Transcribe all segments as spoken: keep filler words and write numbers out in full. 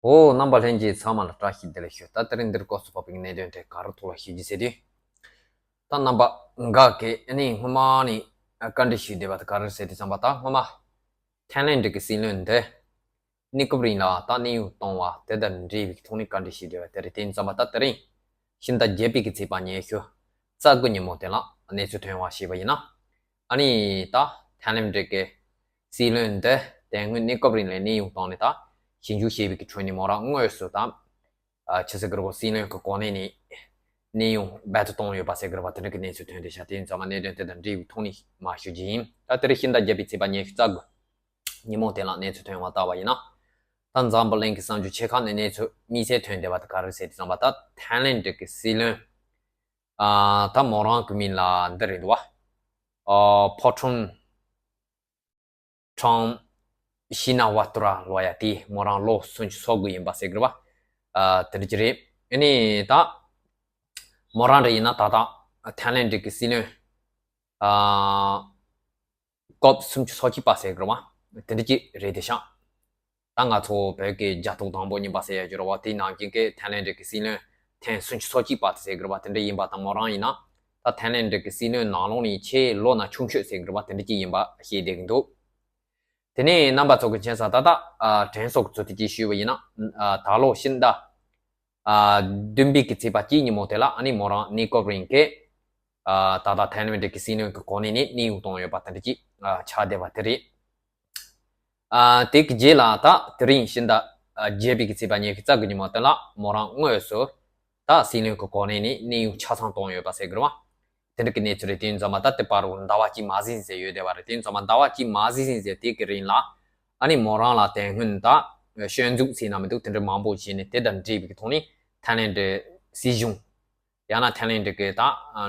འོ། རྣམ་པ་ལྷན་རྒྱས་ཚང་མ་ལ་བཀྲ་ཤིས་བདེ་ལེགས་ཞུ། ད་དེ་རིང་འདིར་སྐོར་སུ་བབས་པའི་གནད་དོན་དེ་ག་རེ་ཐོག་ལ་ཞུ་རྒྱུ་ཟེར་དུས། ད་རྣམ་པ་འགའ་གིས་ཨ་ནི་སྔོན་མ་ནས་བཀའ་འདྲི་ཞུས་བསྡད་པ་དེ་ག་རེ་ཟེར་དུས་ཙམ་པ། ད་སྔོན་མ་ཐའི་ལེན་ཌི་གི་སྲིད་བློན་འདི་གནས་སྐབས་རིང་ལ་ད་གནས་དབྱུང་གཏོང་བ་དེ་དང་འབྲེལ་བའི་ཐོག་ནས་བཀའ་འདྲི་ཞུས་བསྡད་པ་དེ་རེད། དེ་ཡིན་ཙམ་པ་ད་དེ་རིང་ཕྱི་ཟླ་བརྒྱད་པའི་གི་ཚེས་པ་ཉི་ཤུ་རྩ་དགུ་ཉིན་མོ་དེ་ལ་གནས་ཚུལ་ཐོན་པ་ཞིག་ཡིན་ན། ཨ་ནི་ད་ཐའི་ལེན་ཌི་གི་སྲིད་བློན་འདི་དེ་སྔོན་གནས་སྐབས་རིང་ལ་གནས་དབྱུང་བཏང་ནས་ད་ཞིབ་འཇུག་བྱས་པའི་གི་ཁྲོད་ནས་མོ་རང་དངོས་སུ་ད་ཨ་ཆི་ཟེར་གི་རེད་གོ། སྲིད་བློན་གི་གོ་གནས་ནས་གནས་དབྱུང་རྦད་དེ་བཏང་ཡོད་པ་ཟེར་གི་རེད་པ། དེ་འདྲ་གི་གནས་ཚུལ་ཐོན་བསྡད་ཤག་དེ་ཡིན་ཙམ་པ་གནད་དོན་དེ་དང་འབྲེལ་བའི་ཐོག་ནས་མར་ཞུ་རྒྱུ་ཡིན། ད་དེ་རིང་ཕྱི་ཟླ་བརྒྱད་པའི་ཚེས་པ་ཉི་ཤུ་རྩ་དགུ་ཉིན་མོ་དེ་ལ་གནས་ཚུལ་ཐོན་པ་ལྟ་བ་ཡིན་ན། ད་འཛམ་བུ་གླིང་གི་གསར་འགྱུར་ཆེ་ཁག་ནས་གནས་ཚུལ་དམིགས་བསལ་ཐོན་བསྡད་པ་དེ་ག་རེ་ཟེར་དུས་ཙམ་པ། ད་ཐའི་ལེན་ཌི་གི་སྲིད་བློན་ཨ་ད་མོ་རང་གི་མིང་ལ་འདི་རེད་འདུག་བ། ཨ་ཕོ་ཁྲོམ་ཁྲང་ཤི་ན་ཝ་ཏུ་ར་ལོ་ཡ་དེ་མོ་རང་ལོ་སུམ་ཅུ་སོ་དགུ་ཡིན་པ་ཟེར་གི་རེད་པ། ཨ་དེ་འདྲ་ཅིག་རེད། ཨ་ནི་ད་མོ་རང་འདྲ་ཡིན་ན་ད་ལྟ་ཐའི་ལེན་ཌི་གི་སྲིད་བློན་ཨ་སྐབས་སུམ་ཅུ་སོ་གཅིག་པ་ཟེར་གི་རེད་པ། དེ་འདྲ་ཅིག་རེད་དེ་ཤག་ད་ང་ཚོ་བོད་ཀྱི་རྒྱལ་ཐོག་དང་པོ་ཉིན་པ་ཟེར་ཡ་ཅིག་རེད་པ། དེའི་ནང་བཞིན་གྱི་ཐའི་ལེན་ཌི་གི་སྲིད་བློན་ཐེངས་སུམ་ཅུ་སོ་གཅིག་པ་དེ་ཟེར་གི་རེད་པ། དེ་འདྲ་ཡིན་པ་དང་མོ་རང་ཡིན་ན་ད་ཐའི་ལེན་ཌི་གི་སྲིད་བློན་ནང་ལོགས་ནས་ཆེས་ལོ་ན་ཆུང་ཤོས་ཟེར་གི་རེད་པ། དེ་འདྲ་ཅིག་ཡིན་པ་ཤེས་བསྡད་ཀྱི་འདུག་དེ་ནས་རྣམ་པ་ཚོ་གི་མཁྱེན་གསལ་ད་ལྟ་ཨ་དྲན་གསོ་གི་ཚུལ་དུ་ཅིག་ཞུས་པ་ཡིན་ན། ཨ་ད་ལོ་ཕྱི་ཟླ་ཨ་བདུན་པའི་གི་ཚེས་པ་གཅིག་ཉིན་མོ་དེ་ལ་ཨ་ནི་མོ་རང་གནས་སྐབས་རིང་གི་ཨ་ད་ལྟ་ཐའི་ལེན་ཌི་གི་སྲིད་བློན་གི་གོ་གནས་ནས་གནས་དབྱུང་བཏང་ཡོད་པ་དེ་འདྲ་ཅིག་ཨ་ཆགས་བསྡད་པ་དེ་རེད། ཨ་དེ་གི་རྗེས་ལ་ད་དེ་རིང་ཕྱི་ཟླ་ཨ་བརྒྱད་པའི་གི་ཚེས་པ་ཉི་ཤུ་རྩ་དགུ་ཉིན་མོ་དེ་ལ་མོ་རང་དངོས་སུ་ད་སྲིད་བློན་གི་གོ་གནས་ནས་གནས་དབྱུང་ཆ་ཚང་བཏང་ཡོད་པ་ཟེར་གི་རེད་པ། དེ་འདྲ་གི་གནས་ཚུལ་རེད། དེ་ཡིན་ཙམ་པ་ད་དེ་བར་དུ་ཟླ་བ་གཅིག་མ་ཟིན་ཟིན་ཡོད་བསྡད་པ་རེད། དེ་ཡིན་ཙམ་པ་ཟླ་བ་གཅིག་མ་ཟིན་ཟིན་ཟིན་དེ་གི་རིང་ལ་ཨ་ནི་མོ་རང་ལ་དེ་སྔོན་ད་སྐྱོན་འཛུགས་ཟེར་ན་མི་འདུག་དེ་འདྲ་མང་པོ་བྱས་ནས་དེ་དང་འབྲེལ་བའི་གི་ཐོག་ནས་ཐའི་ལེན་ཌི་སྲིད་གཞུང་ཡང་ན་ཐའི་ལེན་ཌི་གི་ད་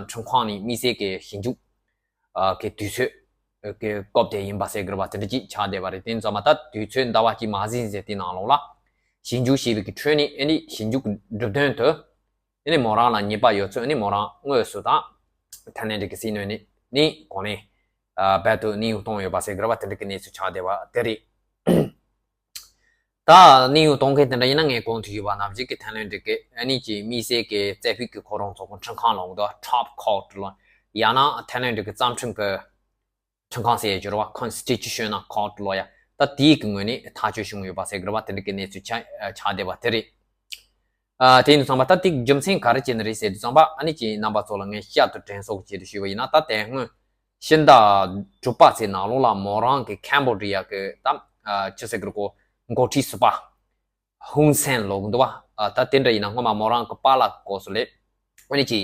ཁྲིམས་ཁང་ནས་དམིགས་བསལ་གྱི་ཞིབ་འཇུག་གི་དུས་ཚོད་གི་སྐབས་དེ་ཡིན་པ་ཟེར་གི་རེད་པ། དེ་འདྲ་ཅིག་ཆགས་བསྡད་པ་རེད། དེ་ཡིན་ཙམ་པ་ད་དུས་ཚོད་ཟླ་བ་གཅིག་མ་ཟིན་ཟིན་དེ་ནང་ལོགས་ལ་ཞིབ་འཇུག་བྱས་པའི་གི་ཁྲོད་ནས་ཨ་ནི་ཞིབ་འཇུག་གི་གྲུབ་དོན་དུ་ཨ་ནི་མོ་རང་ལ་ཉེས་པ་ཡོད་ཚུལ། ཨ་ནི་མོ་རང་དངོས་སུ་ད་ཐའི་ལེན་ཌི་གི་སྲིད་བློན་ནས་ནི་གོ་གནས་ཨ་རྦད་དེ་གནས་དབྱུང་བཏང་ཡོད་པ་ཟེར་གི་རེད་པ། དེ་འདྲ་གི་གནས་ཚུལ་ཆགས་བསྡད་པ་དེ་རེད། ད་གནས་དབྱུང་གཏོང་མཁན་དེ་འདྲ་ཡིན་ན་ངས་གོང་དུ་ཞུས་པ་ནང་བཞིན་གྱི་ཐའི་ལེན་ཌི་གི་ཨ་ནི་ཀྱི་དམིགས་བསལ་གྱི་རྩ་བའི་གི་ཁོ་རང་ཚོ་གི་ཁྲིམས་ཁང་ལ་འོང་དུས་Top Court ལ་ཡང་ན་ཐའི་ལེན་ཌི་གི་བརྩམས་སྒྲུང་གི་ཁྲིམས་ཁང་ཟེར་ཡ་ཅིག་རེད་པ། Constitutional Court ལ་ཡ་ད་དེའི་གི་ངོས་ནས་ཐག་གཅོད་བྱུང་ཡོད་པ་ཟེར་གི་རེད་པ། དེ་འདྲ་གི་གནས་ཚུལ་ཆགས་ཆགས་བསྡད་པ་དེ་རེད། ཨ་དེ་ཡིན་དུས་ཙམ་པ་ད་དེ་རྒྱུ་མཚན་ག་རེ་བྱས་ནས་རེད་ཟེར་དུས་ཙམ་པ། ཨ་ནི་ཀྱི་རྣམ་པ་ཚོ་ལ་ངས་བསྐྱར་དུ་དྲན་གསོ་ཆེད་དུ་ཞུས་པ་ཡིན་ན། ད་དེ་སྔོན་ཕྱི་ཟླ་དྲུག་པ་ཚེས་ནང་ལོགས་ལ་མོ་རང་གི་ཁེམ་བོ་ཌི་ཡ་གི་ད་ཨ་ཅི་ཟེར་གི་རེད་གོ། འགོ་ཁྲིད་ཟུར་པ་ཧུན་སེན་ལབ་གི་འདུག་པ། ཨ་ད་དེ་འདྲ་ཡིན་ན་སྔོན་མ་མོ་རང་གི་པཱ་ལགས་སྐོར་སུ་ལས་ཨ་ནི་ཀྱི་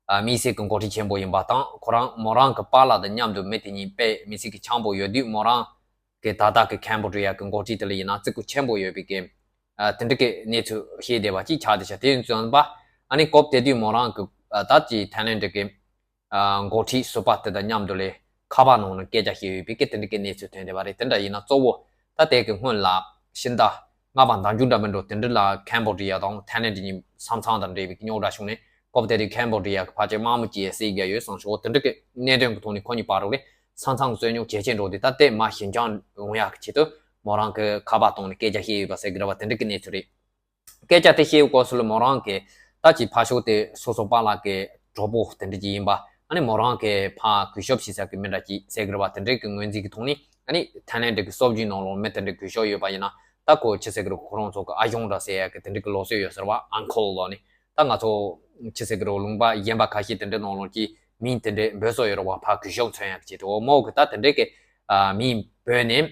ཨ་དམིགས་བསལ་གྱི་འགོ་ཁྲིད་ཆེན་པོ་ཡིན་པ་དང་། ཁོ་རང་མོ་རང་གི་པཱ་ལགས་དང་མཉམ་དུ་མི་དེ་གཉིས་དཔེ་དམིགས་བསལ་གྱི་འཆམ་པོ་ཡོད་དུས། མོ་རང་གི་ད་ལྟ་གི་ཁེམ་བོ་ཌི་ཡ་གི་འགོ་ཁྲིད་དེ་ལ་ཡིན་ན་བརྩི་བཀུར་ཆེན་པོ་ཡོད་པའི་གི་ཨ་དེ་འདྲ་གི་གནས་ཚུལ་བཤད་བསྡད་པ་ཅིག་ཆགས་བསྡད་ཤག་དེ་ཡིན་དུས་ཙམ་པ་ཨ་ནི་སྐབས་དེ་དུས་མོ་རང་གི་ཨ་ད་ཀྱི་ཐའི་ལེན་ཌི་གི་ཨ་འགོ་ཁྲིད་ཟུར་པ་དེ་དང་མཉམ་དུ་ལས་ཁ་པར་ནང་ནས་སྐད་ཆ་བཤད་ཡོད་པའི་གི་དེ་འདྲ་གི་གནས་ཚུལ་ཐོན་བསྡད་པ་རེད། དེ་འདྲ་ཡིན་ན་གཙོ་བོ་ད་དེ་གི་སྔོན་ལ་ཕྱི་ཟླ་ལྔ་པ་ཟླ་མཇུག་འདྲ་མིན་འགྲོ་དེ་འདྲ་ལ་ཁེམ་བོ་ཌི་ཡ་དང་ཐའི་ལེན་ཌི་གཉིས་ས་མཚམས་དང་འབྲེལ་བའི་རྙོག་དྲ་བྱུང་ནས། སྐབས་དེ་དུས་ཁེམ་བོ་ཌི་ཡ་གི་ཕལ་ཆེར་དམག་མི་བཅས་བསད་བསྡད་ཡོད་བསམ་ཤོག་དེ་འདྲ་གི་གནད་དོན་གི་ཐོག་ནས་ཁོ་གཉིས་བར་དུ་ལས་ས་མཚམས་རྩོད་རྙོག་ཇེ་ཆེར་འགྲོ་དུས། ད་དེ་མར་ཞི་འཇགས་ཡོང་ཡག་གི་ཆེད་དུ་མོ་རང་གི་ཁ་པར་བཏང་ནས་སྐད་ཆ་བཤད་ཡོད་པ་ཟེར་གི་རེད་པ། དེ་འདྲ་གི་གནས་ཚུལ་རེད། སྐད་ཆ་དེ་བཤད་ཡོད་སྐབས་སུ་ལ་མོ་རང་གིས་ད་ཀྱི་ཕར་ཕྱོགས་དེ་སོ་སོ་པཱ་ལགས་ཀྱི་གྲོགས་པོ་དེ་འདྲ་ཅིག་ཡིན་པ། ཨ་ནི་མོ་རང་གིས་ཕར་གུས་ཞབས་བྱེད་ས་གི་མི་འདྲ་ཅིག་ཟེར་གི་རེད་པ། དེ་འདྲ་གི་ངོས་འཛིན་གི་ཐོག་ནས་ཨ་ནི་ཐའི་ལེན་ཌི་གི་སྲོལ་རྒྱུན་ནང་ལོགས་མི་དེ་འདྲ་གུས་ཞབས་ཡོད་པ་ཡིན་ན། ད་ཁོ་ཅི་ཟེར་གི་རེད། ཁོ་རང་ཚོ་གི་ཨ་ཞང་འདྲ་ཟེར་ཡག་གི་དེ་འདྲ་གི་ལུགས་སྲོལ་ཡོད་ཟེར་བ། ཨང་ཁལ་ལབ་ནས། ད་ང་ཚོ་ཅི་ཟེར་གི་རེད། ལུང་པ་གཞན་པ་ཁ་ཤས་དེ་འདྲའི་ནང་ལོགས་ཀྱི་མིང་དེ་འདྲའི་འབོད་སྲོལ་ཡོད་རེད་པ། ཕར་གུས་ཞབས་མཚོན་ཡག་གི་ཆེད་དུ། འོ་མོ་གི་ད་དེ་འདྲའི་གི་ཨ་མིང་འབོད་ནས།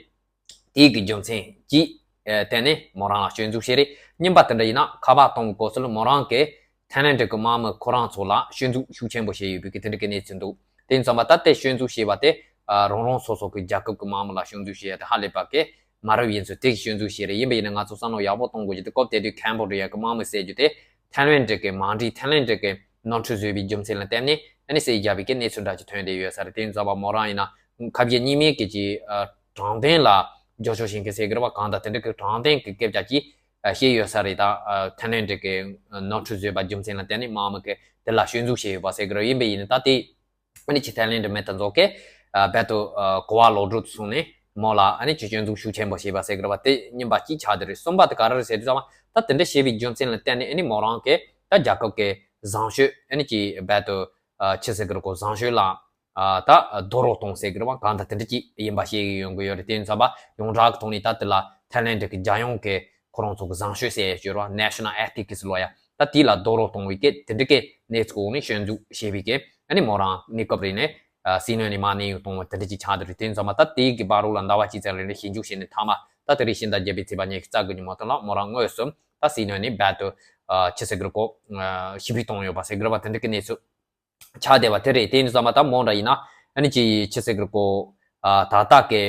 དེའི་གི་རྒྱུ་མཚན་གྱིས་ཨ་བརྟེན་ནས་མོ་རང་ལ་སྐྱོན་འཛུགས་བྱས་རེད། གཉིས་པ་དེ་འདྲ་ཡིན་ན་ཁ་པར་གཏོང་གི་སྐབས་སུ་ལ་མོ་རང་གིས་ཐའི་ལེན་ཌི་གི་དམག་མི་ཁོ་རང་ཚོ་ལ་སྐྱོན་འཛུགས་ཤུགས་ཆེན་པོ་བྱས་ཡོད་པའི་གི་དེ་འདྲ་གི་གནས་ཚུལ་འདུག་དེ་ཡིན་ཙམ་པ་ད་དེ་སྐྱོན་འཛུགས་བྱས་པ་དེ་ཨ་རང་རང་སོ་སོ་གི་རྒྱལ་ཁབ་ཀྱི་དམག་མི་ལ་སྐྱོན་འཛུགས་བྱས་ཡ་དེ་ཧ་ལས་པ་གི་མ་རབས་ཡིན་ཚུལ་དེ་གི་སྐྱོན་འཛུགས་བྱས་རེད། ཡིན་པ་ཡིན་ན་ང་ཚོ་བསམ་བློ་ཡག་པོ་གཏོང་དགོས་རྒྱུ་དེ། སྐབས་དེ་དུས་ཁེམ་བོ་ཌི་ཡ་གི་དམག་མི་བསད་རྒྱུ་དེ་ཐའི་ལེན་ཌི་གི་དམག་འཁྲུག་ཐའི་ལེན་ཌི་གི་ནོར་འཁྲུལ་བཟོས་པའི་རྒྱུ་མཚན་ལ་བརྟེན་ནས་ཨ་ནི་བསད་བཞག་པའི་གི་གནས་ཚུལ་འདྲ་ཅིག་ཐོན་བསྡད་ཡོད་ས་རེད། དེ་ཡིན་ཙམ་པ་མོ་རང་ཡིན་ན་ཁ་བཤད་གཉིས་མེད་ཀྱི་ཅིག་ཨ་དྲང་བདེན་ལ་རྒྱབ་སྐྱོར་བྱེད་མཁན་ཟེར་གི་རེད་པ། གང་ལྟར་དེ་འདྲ་གི་དྲང་བདེན་གི་སྐད་ཆ་ཅིག་ཨ་བཤད་ཡོད་ས་རེད། ད་ཨ་ཐའི་ལེན་ཌི་གི་ནོར་འཁྲུལ་བཟོས་པ་རྒྱུ་མཚན་ལ་བརྟེན་ནས་དམག་མི་གི་དེ་ལ་སྐྱོན་འཛུགས་བྱས་ཡོད་པ་ཟེར་གི་རེད། ཡིན་པ་ཡིན་ན་ད་དེ་ཨ་ནི་ཅིག་ཐའི་ལེན་ཌི་མི་དེ་ཚོ་གིས་ཨ་རྦད་དེ་ཨ་གོ་བ་ལོག་སྒྲུབ་སོང་ནས། མོ་ལ་ཨ་ནི་ཅི་སྐྱོན་འཛུགས་ཤུགས་ཆེན་པོ་བྱས་པ་ཟེར་གི་རེད་བ། དེ་གཉིས་པ་གཅིག་ཆགས་བསྡད་རེད། གསུམ་པ་དེ་ག་རེ་རེད་ཟེར་དུས་ཙམ་པ་ད་དེ་འདྲ་བྱས་པའི་རྒྱུ་མཚན་ལ་བརྟེན་ནས་ཨ་ནི་མོ་རང་གིས་ད་རྒྱལ་ཁབ་ཀྱི་བཟང་སྤྱོད་ཨ་ནི་ཅི་རྦད་དུ་ཆི་ཟེར་གི་རེད་གོ་བཟང་སྤྱོད་ལ་ཨ་ད་རྡོག་རོལ་གཏོང་ཟེར་གི་རེད་བ། གང་ལྟར་དེ་འདྲ་ཅིག་ཡིན་པ་ཤེས་ཀྱི་ཡོང་གི་ཡོད་རེད། དེ་ཡིན་ཙམ་པ་ཡོངས་གྲགས་ཀྱི་ཐོག་ནས་ད་དེ་ལ་ཐའི་ལེན་ཌི་གི་རྒྱལ་ཡོངས་ཀྱི་ཁོ་རང་ཚོ་གི་བཟང་སྤྱོད་ཟེར་ཡ་ཡོད་རེད་བ། National Ethics ལབ་ཡ། ད་དེ་ལ་རྡོག་རོལ་གཏོང་བའི་སྐད་དེ་འདྲ་གི་གནས་ཚུལ་འོག་ནས་སྐྱོན་འཛུགས་བྱས་པའི་སྐད་ཨ་ནི་མོ་རང་གནས་སྐབས་རིང་ནས་ཨ་སྲིད་བློན་ནས་མར་གནས་དབྱུང་གཏོང་བ་དེ་འདྲ་ཅིག་ཆགས་བསྡད་རེད། དེ་ཡིན་ཙམ་པ་ད་དེའི་གི་བར་རོ་ལ་ཟླ་བ་གཅིག་ཙམ་རིང་ལ་ཞིབ་འཇུག་བྱས་ནས་མཐའ་མ་ད་དེ་རིང་ཕྱི་ཟླ་བརྒྱད་པའི་ཚེས་པ་ཉི་ཤུ་རྩ་དགུ་ཉིན་མོ་དེ་ལ་མོ་རང་དངོས་སུ་ད་སྲིད་བློན་ནས་རྦད་དུ་ཨ་ཕྱིར་འབུད་གཏོང་ཡོད་པ་ཟེར་གི་རེད་བ། དེ་འདྲ་གི་གནས་ཚུལ་ཆགས་བསྡད་པ་དེ་རེད། དེ་ཡིན་ཙམ་པ་ད་མོ་འདྲ་ཡིན་ན་ཨ་ནི་ཅི་ཕྱི་ཟེར་གི་རེད་གོ་ཨ་ད་ལྟ་གི་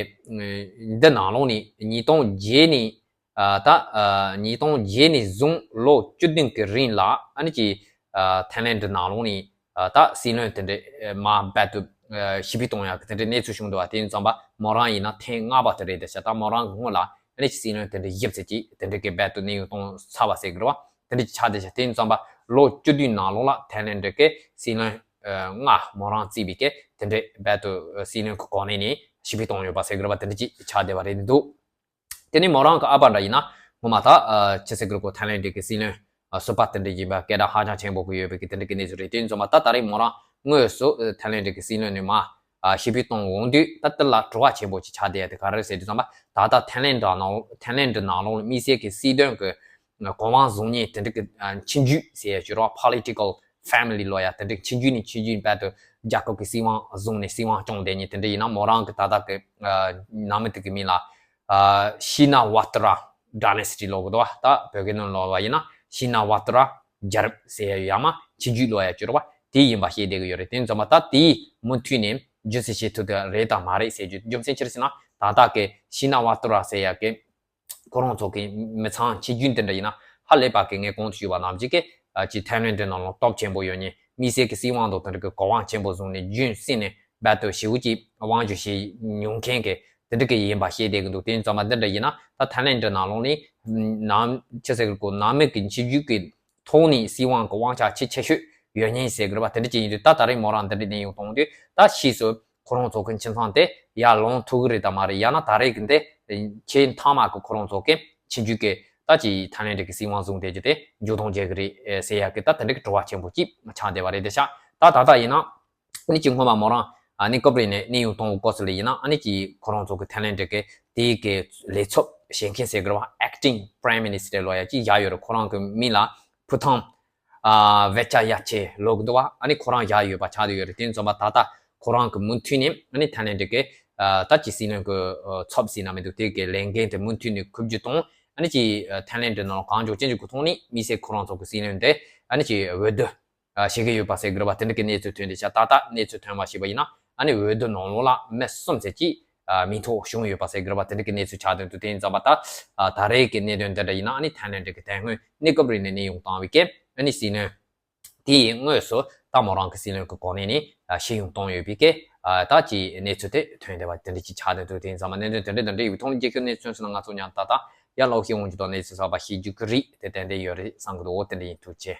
འདི་ནང་ལོགས་ནས་ཉིས་སྟོང་བརྒྱད་ནས་ཨ་ད་ཨ་ཉིས་སྟོང་བརྒྱད་ནས་བཟུང་ལོ་བཅུ་བདུན་གི་རིང་ལ་ཨ་ནི་ཅི་ཨ་ཐའི་ལེན་ཌི་ནང་ལོགས་ནས་ཨ་ད་སྲིད་བློན་དེ་འདྲ་མར་རྦད་དུ་ཨ་ཕྱིར་འབུད་གཏོང་ཡག་གི་དེ་འདྲའི་གནས་ཚུལ་བྱུང་འདུག་བ། དེ་ཡིན་ཙམ་པ་མོ་རང་ཡིན་ན་ཐེངས་ལྔ་པ་དེ་རེད། དེ་ཤ་ད་མོ་རང་གི་སྔོན་ལ་ཨ་ནི་ཅི་སྲིད་བློན་དེ་འདྲ་བཞི་བྱས་ཀྱི་དེ་འདྲ་གི་རྦད་དུ་གནས་དབྱུང་གཏོང་ཚར་བ་ཟེར་གི་རེད་བ། དེ་འདྲ་ཅིག་ཆགས་བསྡད་ཤག་དེ་ཡིན་ཙམ་པ་ལོ་བཅུ་བདུན་ནང་ལོགས་ལ་ཐའི་ལེན་ཌི་གི་སྲིད་བློན་ལྔ་མོ་རང་བརྩིས་པའི་གི་དེ་འདྲའི་རྦད་དུ་སྲིད་བློན་གི་གོ་གནས་ནས་ཕྱིར་འབུད་གཏོང་ཡོད་པ་ཟེར་གི་རེད་བ། དེ་འདྲ་ཅིག་ཆགས་བསྡད་པ་རེད་འདུག་དེ་ནས་མོ་རང་གི་ཨ་ཕ་འདྲ་ཡིན་ན་ངོ་མ་ད་ཕྱི་ཟེར་གི་རེད་གོ་ཐའི་ལེན་ཌི་གི་སྲིད་བློན་ཟུར་པ་དེ་འདྲ་ཡིན་པ་སྐད་གྲགས་ཧ་ཅང་ཆེན་པོ་གི་ཡོད་པའི་གི་དེ་འདྲ་གི་གནས་ཚུལ་རེད། དེ་ཡིན་ཙམ་པ་ད་ད་རེས་མོ་རང་དངོས་སུ་ཐའི་ལེན་ཌི་གི་སྲིད་བློན་ནས་མར་ཕྱིར་འབུད་གཏོང་འོང་དུས་ད་དེ་ལ་དྲི་བ་ཆེན་པོ་ཅིག་ཆགས་བསྡད་ཡ་དེ་ག་རེ་ཟེར་དུས་ཙམ་པ་ད་ལྟ་ཐའི་ལེན་ཌི་ནང་ཐའི་ལེན་ཌི་ནང་ལོགས་ལ་དམིགས་བསལ་གི་སྲིད་དོན་གི་གོ་དབང་བཟུང་མཁན་དེ་འདྲ་གི་ཨ་ཆུང་རྒྱུད་ཟེར་ཡ་ཅིག་ཡོད་རེད་བ། Political Family ལབ་ཡ་དེ་འདྲ་ཆུང་རྒྱུད་ནས་ཆུང་རྒྱུད་རྦད་དུ་རྒྱལ་ཁབ་ཀྱི་སྲིད་དབང་བཟུང་ནས་སྲིད་དབང་སྐྱོང་བསྡད་མཁན་དེ་འདྲ་ཡིན་ན་མོ་རང་གི་ད་ལྟ་གི་ཨ་ནང་མི་དེ་གི་མིང་ལ་ཨ་ཤི་ན་ཝ་ཏི་ར་ཌའི་ནེ་སི་ཊི་ལབ་གི་འདུག་བ། ད་བོད་སྐད་ནང་ལབ་པ་ཡིན་ན་ཤི་ན་ཝ་ཏི་ར་རྒྱལ་རབས་ཟེར་ཡ་ཡོད་ཡ་མ་ཆུང་རྒྱུད་ལབ་ཡ་ཅིག་ཡོད་རེད་བ། དེ་ཡིན་པ་ཤེས་བསྡད་གི་ཡོད་རེད། དེ་ཡིན་ཙམ་པ་ད་དེའི་མུ་མཐུད་ནས་རྒྱུན་སྲིང་བྱེད་ཐུབ་ཐུབ་རེད་དམ་མ་རེད་ཟེར་རྒྱུ་རྒྱུ་མཚན་ཅི་རེད་ཟེར་ན་ད་ལྟ་གི་ཤི་ན་ཝ་ཏི་ར་ཟེར་ཡ་གི་ཁོ་རང་ཚོ་གི་མི་ཚང་ཆུང་རྒྱུད་འདི་འདྲ་ཡིན་ན་ཧ་ལས་པ་གི་ངས་གོང་དུ་ཞུས་པ་ནང་བཞིན་གི་ཨ་ཅིག་ཐའི་ལེན་ཌི་ནང་ལ་སྟོབས་ཆེན་པོ་ཡོད་མཁན་དམིགས་བསལ་གི་སྲིད་དབང་དང་དེ་འདྲ་གི་གོ་དབང་ཆེན་པོ་བཟུང་ནས་རྒྱུན་བསྲིངས་ནས་རྦད་དུ་ཞེ་པོ་ཅིག་དབང་སྒྱུར་བྱེད་མྱོང་མཁན་གི་དེ་འདྲ་གི་ཡིན་པ་ཤེས་བསྡད་གི་འདུག་དེ་ཡིན་ཙམ་པ་འདི་འདྲ་ཡིན་ན་ད་ཐའི་ལེན་ཌི་ནང་ལོགས་ནས་ནང་ཆི་ཟེར་གི་གོ་ནང་མི་གི་ཆུང་རྒྱུད་གི་ཐོག་ནས་སྲིད་དབང་གི་དབང་ཆ་ཆེས་ཆེ་ཤོས་ཡོད་མཁན་ཟེར་གི་རེད་པ། དེ་འདྲ་ཅིག་ཡིན་དུས་ད་ད་རེས་མོ་རང་འདི་འདྲ་གནས་དབྱུང་གཏོང་དུས་ད་ཕྱིས་སུ་ཁོ་རང་ཚོ་གི་ཁྱིམ་ཚང་དེ་ཡར་ལངས་ཐུབ་གི་རེད་དམ་མ་རེད། ཡང་ན་ད་རེས་གི་འདི་ཆེས་མཐའ་མ་གི་ཁོ་རང་ཚོ་གི་ཆུང་རྒྱུད་གི་ད་ཅིག་ཐའི་ལེན་ཌི་གི་སྲིད་དབང་བཟུང་བསྡད་རྒྱུ་དེ་མཇུག་སྡོམ་བྱེད་གི་རེད་ཟེར་ཡ་གི་ད་དེ་འདྲ་གི་དྲི་བ་ཆེན་པོ་ཅིག་ཆགས་བསྡད་པ་རེད། དེ་ཤ་ད་ད་ལྟ་ཡིན་ན། ཨ་ནི་ཅིག་སྔོན་མ་མོ་རང་ཨ་ནི་སྐབས་རེ་ནས་གནས་དབྱུང་གཏོང་བའི་སྐབས་སུ་ལ་ཡིན་ན་ཨ་ནི་ཅིག་ཁོ་རང་ཚོ་གི་ཐའི་ལེན་ཌི་གི་དེའི་གི་ལས་ཚབ་བྱེད་མཁན་ཟེར་གི་རེད་བ། Acting Prime Minister ལབ་ཡ་ཅིག་བཞག་ཡོད་རེད། ཁོ་རང་གི་མིང་ལ་ཕུ་ཐང་ཨ་བེ་ཅ་ཡ་ཆེ་ལབ་གི་འདུག་བ། ཨ་ནི་ཁོ་རང་བཞག་ཡོད་པ་ཆགས་བསྡད་ཡོད་རེད། དེ་ཡིན་ཙམ་པ་ད་ལྟ་ཁོ་རང་གི་མུ་མཐུད་ནས་ཨ་ནི་ཐའི་ལེན་ཌི་གི་ཨ་ད་ཅིག་སྲིད་བློན་གི་ཨ་ཚབ་ཟེར་ན་མི་འདུག་དེ་གི་ལས་འགན་དེ་མུ་མཐུད་ནས་འཁུར་རྒྱུ་དང་ཨ་ནི་ཅིག་ཨ་ཐའི་ལེན་ཌི་ནང་གང་མགྱོགས་ཅི་མགྱོགས་གི་ཐོག་ནས་དམིགས་བསལ་ཁོ་རང་ཚོ་གི་སྲིད་བློན་དེ་ཨ་ནི་ཅིག་འོས་བསྡུ་ཨ་བྱེད་ཀྱི་ཡོད་པ་ཟེར་གི་རེད་བ། དེ་འདྲ་གི་གནས་ཚུལ་ཐོན་ཏེ་ཤ་ད་ལྟ་གནས་ཚུལ་ཐོན་པ་ཞིག་པ་ཡིན་ན་ཨ་ནི་འོས་བསྡུ་ནང་ལོགས་ལ་མི་གསུམ་ཙམ་ཅིག་ཨ་མིང་ཐོ་བྱུང་ཡོད་པ་ཟེར་གི་རེད་བ། དེ་འདྲ་གི་གནས་ཚུལ་ཆགས་དོན་དུ་དེ་ཡིན་ཙམ་པ་ད་ཨ་ད་རེས་ཀྱི་གནད་དོན་འདི་འདྲ་ཡིན་ན་ཨ་ནི་ཐའི་ལེན་ཌི་གི་དེ་སྔོན་གནས་སྐབས་རིང་ནས་གནས་དབྱུང་བཏང་བའི་སྐབས་ཨ་ནི་སྲིད་བློན་དེ་ཡིས་དངོས་སུ་ད་མོ་རང་གི་སྲིད་བློན་གི་གོ་གནས་ནས་ཨ་ཕྱིར་དབྱུང་བཏང་ཡོད་པའི་སྐབས་ཨ་ད་ཀྱི་གནས་ཚུལ་དེ་ཐོན་བསྡད་པ་དེ་འདྲ་ཅིག་ཆགས་དོན་དུ་དེ་ཡིན་ཙམ་པ་གནད་དོན་དེ་འདྲ་དེ་འདྲ་ཡོད་པའི་ཐོག་ནས་རྒྱལ་ཁབ་གནས་ཚུལ་སོགས་ལ་ང་ཚོ་མཉམ་ད་ལྟ་ཡར་ལོག་ཤེས་འོང་རྒྱུ་དང་གནས་ཚུལ་གསར་པ་ཤེས་རྒྱུ་གི་རེད། དེ་ཏན་ཏན་ཡོད་རེད་བསམ་གི་འདུག་འོ་དེ་འདྲ་ཡིན། ཐུགས་རྗེ་ཆེ།